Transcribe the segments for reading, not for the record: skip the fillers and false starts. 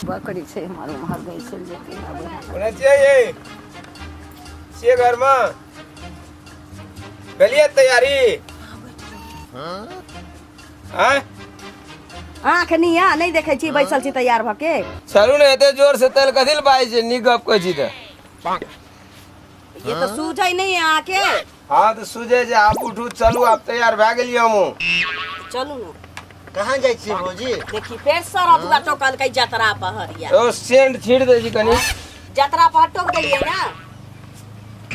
बकरी छै हमर उम्हर बैसल जेतै आबै। कोना छियै ये? छियै घरमे? भेलियै तैयारी? आँय? आँख निया नहि देखै छी बैसल छी तैयार भऽ के। चलू ने, एते जोर से तेल कथी लए बाजै छै? नीक गप कहै छी तऽ। ये तऽ सूझै नहि है अहाँके। हाँ तऽ सुझै छै। आब उठू, चलू, आब तैयार भए गेलियै हमहूँ। चलू ने। कहाँ जाइ छियै भौजी? देखी फेर सरत टोकलकै जतरा पहरिया। ओ सेंट छीट दै छी कनी। जतरा पहर टोक देलियै ना।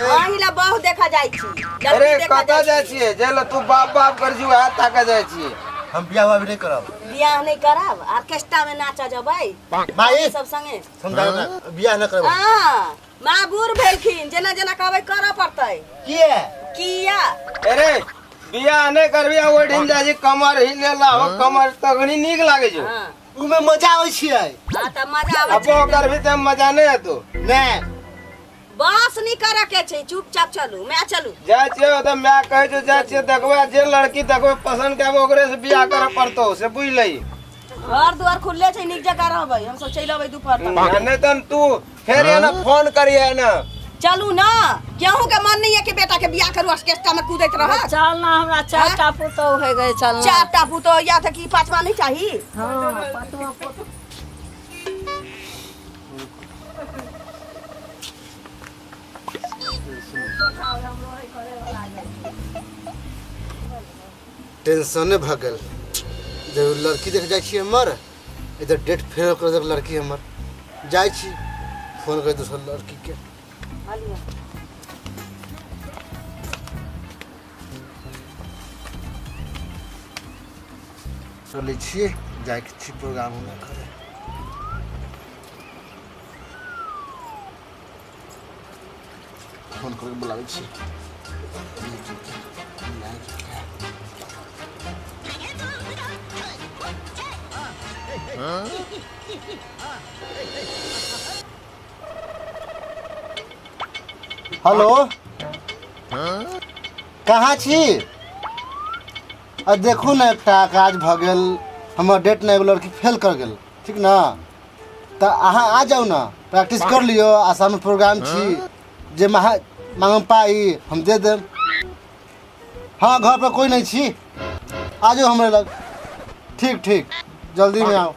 अहीं ला बहु देखा जाइ छी। लड़की अरे देखा कतऽ जाइ छियै? जे लए तू बाप बाप कर छी वएह ताकऽ जाइ छियै। हम बियाह उआह भी नहि करब। बियाह नहि करब? ऑर्केस्ट्रा में नाचऽ जेबै माई सब संगे। समझाउ ना, बियाह नहि करब। हाँ, माँ बूढ़ भेलखिन, जेना जेना कहबै करऽ पड़तै। किया? किया? अरे बियाह नहि करबी आ ओहिठाम जाइ छी कमर हिलेला हो कमर तखनी नीक लागै छौ। हाँ। उमे मजा आबै छियै। हाँ तऽ मजा आबै अब छै। करबी तऽ मजा नहि एतो। नहि। बस नहीं करऽ के छै, चुपचाप चलू मैं चलू। जाइ छियै ओतऽ, माय कहै छौ जाइ छियै देखबै, आ जे लड़की देखबै पसन्द के आबै ओकरे से बियाह करऽ पड़तौ, से बुझि लही। घर दुआर खुलले छै, नीक जकाँ रहबै, हमसब चलि अबै दुपहर तक। आ नहि तहन तू फेर एना फोन करिहे ना। चलू ना, केहू के मन नहीं है कि बेटा के बियाह करू ऑर्केस्ट्रा में कूदैत रहत। चल ना, हमरा चार टा पुतोहु हो गए, चल ना। चार टा पुतोहु या तऽ की पाँचवा नहीं चाही? हाँ, पाँचवा पुतोहु। टेंशने भऽ गेल जब लड़की देख जाइ छी हमर, इधर डेट फेल कर देलक लड़की हमर। जाइ छी फोन कर दोसर लड़कीके। चलै छियै, जाइके छी प्रोग्राम हमरा करे। फोन करके बुलाबै छी। हेलो, कहाँ छी? आ देखू ने, एकटा काज भऽ गेल हमर, डेट ने एगो लड़की फेल कर गेल, ठीक ने? तऽ अहाँ आ जाउ ने, प्रैक्टिस कर लियौ। आसाममे प्रोग्राम छी, जे महा मांगम पाइ हम दे देब। हाँ, घर पर कोई नहीं छी, आ जाओ हमरे लग। ठीक ठीक, जल्दी में आओ।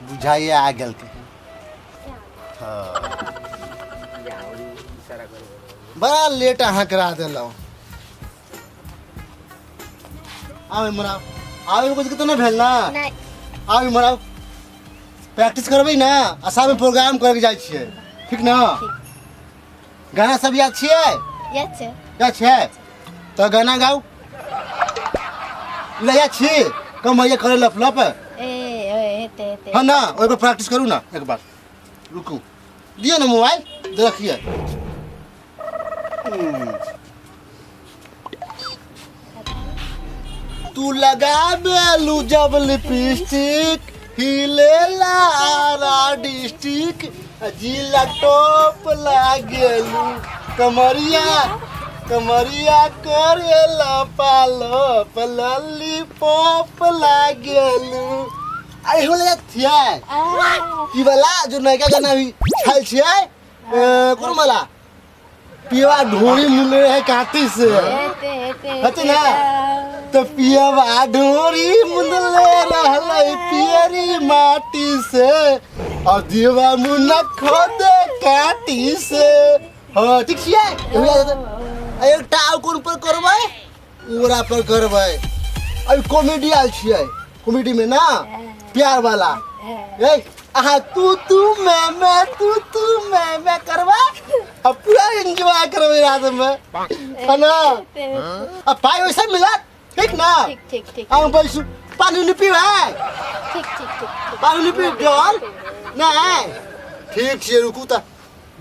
बुझाइए आ गेल के। हाँ। बड़ा लेट अहाँ करा देलहुँ। आउ इम्हर आउ, आउ। एगो कुछ तो नहि भेल ना? नहि। आउ इम्हर आउ, प्रैक्टिस करबै ने, आसाममे प्रोग्राम करके जाइ छियै, ठीक ने? गाना सब याद छियै? याद छै। याद छै तऽ गाना गाउ। लैया छी कम होइए करे लप लप। ए ए, हेतै हेतै। हाँ ना, ओहि पर प्रैक्टिस करू ना एक बार। रुकू, दियौ ने मोबाइल, देखिए। तू लगाबेलू जब लिपस्टिक, हिलेला आरा डिस्ट्रिक्ट, जिला टॉप लागेलू, कमरिया कमरिया करेला पालो लॉलीपॉप लागेलू। अरे होला थिया ई वाला जो नयका गाना अभी छायल छियै, कोन वाला? पियवा ढोरी मुले है काटी से। हेतै हेतै। हेतै ना? तो पियवा ढोरी मुंदले रहलै पियरी माटी से, और दीवा मुन्ना खोदे काटी से। हाँ, ठीक छियै? एकटा आओर कोन पर करबै? ओकरा पर करबै। अभी कॉमेडी आयल छियै, कॉमेडी में ना प्यार वाला। ए अहाँ तू तू मैं मैं तू तू मैं मैं करबा आ पूरा एंजॉय करबै रात में है ना आ पाई वैसे मिलत ठीक ना ठीक ठीक ठीक आउ बैसू पानी उनी पीबै ठीक ठीक ठीक पानी उनी पी जल नहि ठीक छियै रुकू तऽ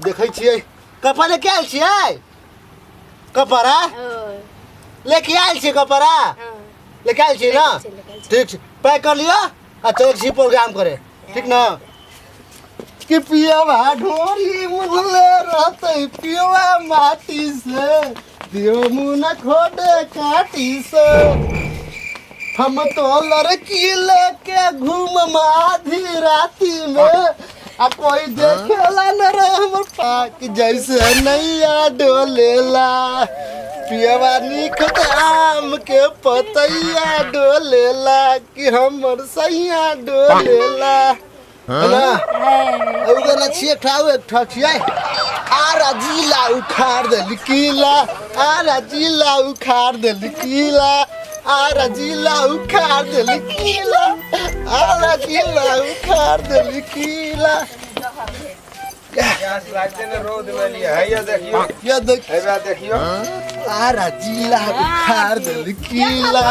देखै छियै कपड़ा लेके आयल छियै कपड़ा ओ लेके आयल छियै कपड़ा हाँ लेके आयल छियै ना लेके आयल छियै। ठीक छै पैक कर लिअ आ चलै छी प्रोग्राम करे ठीक ना कि पियवा ढोरी मुहले रहतै पियवा माटी से दियो मुन खोदे काटी से हम तो लड़की लेके घूम आधी राती में आ कोई देखेला न रे हमर पाक जैसे नैया डोलेला पियवा निखत आम के पतैया डोलेला कि हमर सैया डोलेला है ना एगो गाना छियै एकठा आउ एकठा छियै आरा जिला उखाड़ देली कीला आरा जिला उखाड़ देली कीला आरा जिला उखाड़ देली कीला आरा जिला उखाड़ देली कीला यहाँ से लागते ने रौद में लिए हैया देखियो या देख हैया देखियो आरा जिला उखाड़ देली कीला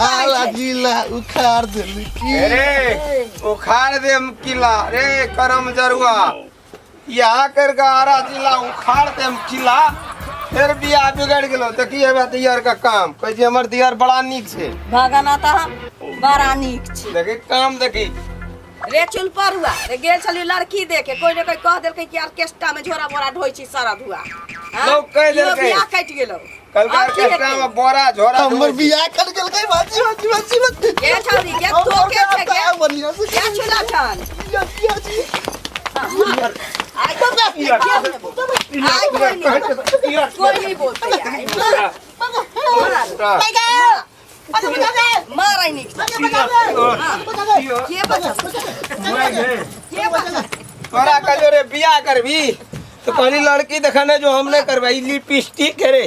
आरा जिला उखाड़ देली कीला अरे उखाड़ दे हम किला रे करम जरुआ यहाँ कर के आरा जिला उखाड़ दे हम किला फिर बियाह बिगड़ गेलो देखिए हेबे दियर का काम कहै छै हमर दियर बड़ा नीक छै भगना तऽ बड़ा नीक छै देखी काम देखी रे चुल परुआ रे गेल छली लड़की देखे कोई ने कोई कह देलकै कि ऑर्केस्ट्रा में झोरा बोरा ढोइ छी सरद हुआ हाँ? लोग कह इहो देलकै। बियाह कटि गेलौ कल का आब की ऑर्केस्ट्रा हेतै? में बोरा झोरा हमर ढोइ छै। बियाह कर गेलकै बाजी बाजी बाजी बाजी गे छौरी गे तो के छै गे बढ़िया से गे छुला छन या या जी आइ आइ कोई नहीं कोई नहीं बोलते आइ मार मार आइ निक के बचा के बचा तोरा कहलियो रे बियाह करबी तो कहली लड़की देखने जो हम नहीं करबै ई लिपस्टिक रे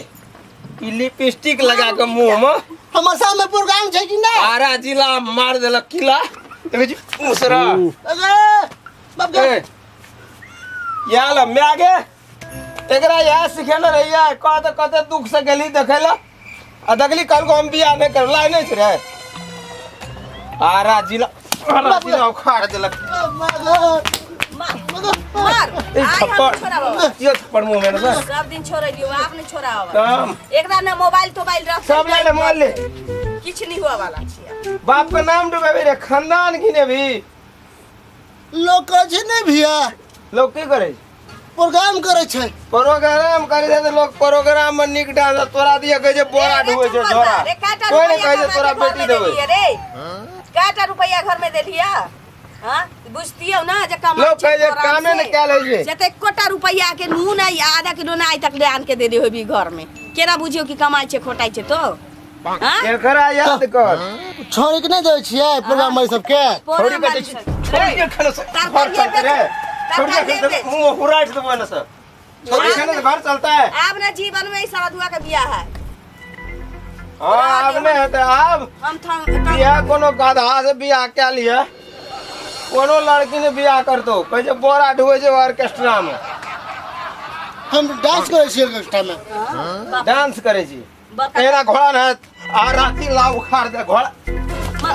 ई लिपस्टिक लगा के मुंह में हमर सामने प्रोग्राम छै कि नहि आरा जिला मार देलक किला देखै छी उसरा अरे बाप गे ए यहाँ ल म्या गे एकरा यहाँ सिखेने रहियै कह तऽ कते दुख से गेली देखै लए आ देखली कहलको हम बियाह नहि करब लाइ नहि छै रे आरा जिला आरा जिला उखाड़ देलक मार ए आइ हम थप्पड़ छोड़ाब यो थप्पड़ मुंह में ना सर सब दिन छोड़ेलियो आब नहीं छोड़ाब काम एकरा ना मोबाइल तोबाइल रख सब ले ले मोबाइल ले किछु नहीं हुआ वाला छियै बाप का नाम डुबेबी रे खानदान घिने भी लोग करै छै नहि भैया लोग की करै छै प्रोग्राम करै छै प्रोग्राम करै छै तऽ लोग प्रोग्राम में नीक डांस तोरा दिया कहै छै बोरा ढोए छै झोरा रे काटा कोई नहि रुपैया कहै छै कमा तोरा के घर बेटी में देबै देलियै रे काटा रुपैया घर में देलियै हाँ बुझतियौ ना जे कमाइ लोग छै कहै छै प्रोग्राम कामे से। नहि कयल होइ छै से तऽ एकोटा रुपैया के नून आई आधा किलो ना आइ तक ले आन के देले होबी घर में केना बुझियौ कि कमाइ छै खोटाइ छै तो हाँ एकरा याद कर छोड़ि के नहि दै छियै प्रोग्राम वाली सबके छोड़ी के दै छी छोड़ी के खेलो से घर चलते रे छोड़ी के खेलो से मुंह में हुराट देबो ना सर छोड़ी खेलो से घर चलता है आब ना जीवन में ई सरदुआ के बियाह है हाँ आब नहीं हेतै आब हम थम बियाह कोनो गधा से बियाह कए लिअ कोनो लड़की ने बियाह करतो कहै छै बोरा ढुए छै ऑर्केस्ट्रा में हम डांस करै छियै ऑर्केस्ट्रा में डांस करै छी तेरा घोड़ा न आ राती ला उखाड़ दे घोड़ा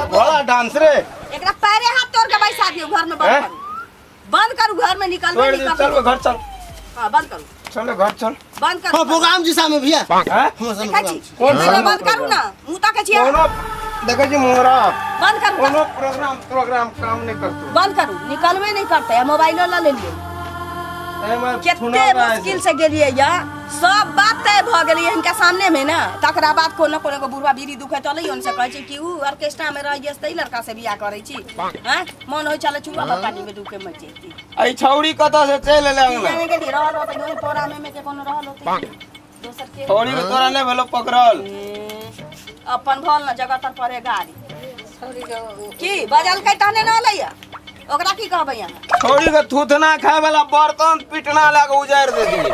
घोड़ा डांस रे एकरा पैरे हाथ तोड़ के बैसा दियो घर में बंद हैं? करू बंद करू घर में निकलबे छोड़ नहीं दे चल करू घर चल हां बंद करू चल घर चल बंद करू हाँ प्रोग्राम जी सामने भैया हैं हमर सामने देखै प्रोग्राम छी छै। कोन कोनो बंद करू ना मुंह ताकै छी कोनो देखै छी मोरा बंद करू कोनो प्रोग्राम प्रोग्राम काम नहीं करतो बंद करू निकलबे नहीं करते आ मोबाइलो ल लेलियै एहिमे कते थुना रहै छै। मुश्किल से गेलियै या सब बात तय भऽ गेलियै हिनका सामने में ना तकरा बाद कोनो कोनो को बुढ़वा बीड़ी दुखै चलै उनसे कहै छै कि ऊ ऑर्केस्ट्रा में रह गेस तऽ ई लड़का से बियाह करै छी हैं मन होइ छलै चूल्हा पर पानी में डूब के मर जैती एहि छौड़ी कतऽ से चलि एलै की अंगना जाने गेलियै रहल होतै ओहि पोरा में के कोनो रहल होतै दोसर के छौड़ी के तोरा नहि भेलो पकड़ल ए, अपन भल न जगह तर पड़े गाड़ी की बजलकै तहने न अलैया ओकरा की कहबै अहाँ छौड़ी के थूथना खाय वाला बर्तन पिटना लए के उजारि देतियै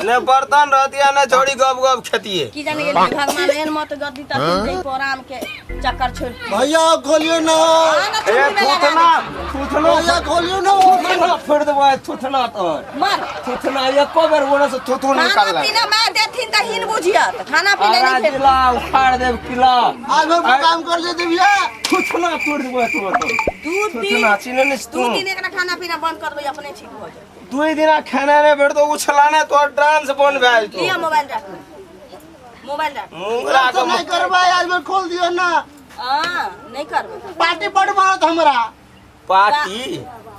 ने बर्तन रहतियै ने छौड़ी गप गप खेतियै की जाने गेलियै भगवान एहन मत गद्दी तथिन जे पोराम के चक्कर छोड़ भैया खोलियो ना हाँ ना, ए चूल्ही में लगा थूथना दे। थूथना भैया खोलियो ना थूथना फोड़ देबो थूथना तोर मर थूथना एको बेर ओने से थूथू खाना निकाल पीना मैं देथिन त हिन बुझियत खाना पीना आरा नहीं खेत जिला उखाड़ देब किला आज हम काम कर दे भैया थूथना तोड़ देबो तोर दू दिन थूथना चिन्ह नहीं दू तू दिन एकरा खाना पीना बंद कर देबै अपने ठीक हो जाए दुई दिना खाना नहीं भेट तो उछलाने तो डांस बन भेल तो लिया मोबाइल रख मोबाइल रख मुंगरा तो के नहीं करबै आज में खोल दियो ना हां नहीं करबै पार्टी बड़ मारत हमरा पार्टी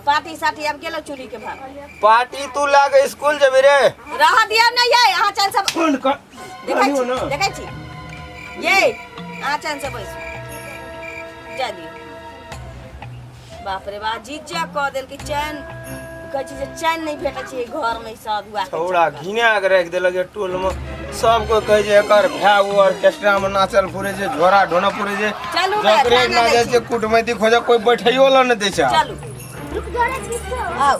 पार्टी साटी अब गेलो चूल्ही के भाग पार्टी तू लागे स्कूल जेबी रे रह दिया नहीं ये अहाँ चैन से फोन कर देखै कहलियौ छी ना। देखै छी ये अहाँ चैन से बैसू जा दियौ बाप रे बाप जीजा कह देल कि चैन कहै छी जे चैन नहि भेटै छै घर में सब हुआ छौड़ा घिना के राखि देलक ये टोल में सब कोई कहै छै एकर भाय ओ ऑर्केस्ट्रा में नाचल फुरे छै झोरा ढोना फुरे छै चलू बे, जकरे खाना ना दै जाइ छी। छै कुटमैती खोजे कोई बैठैयो ला नहि दै छै चलू रुक जा रे आउ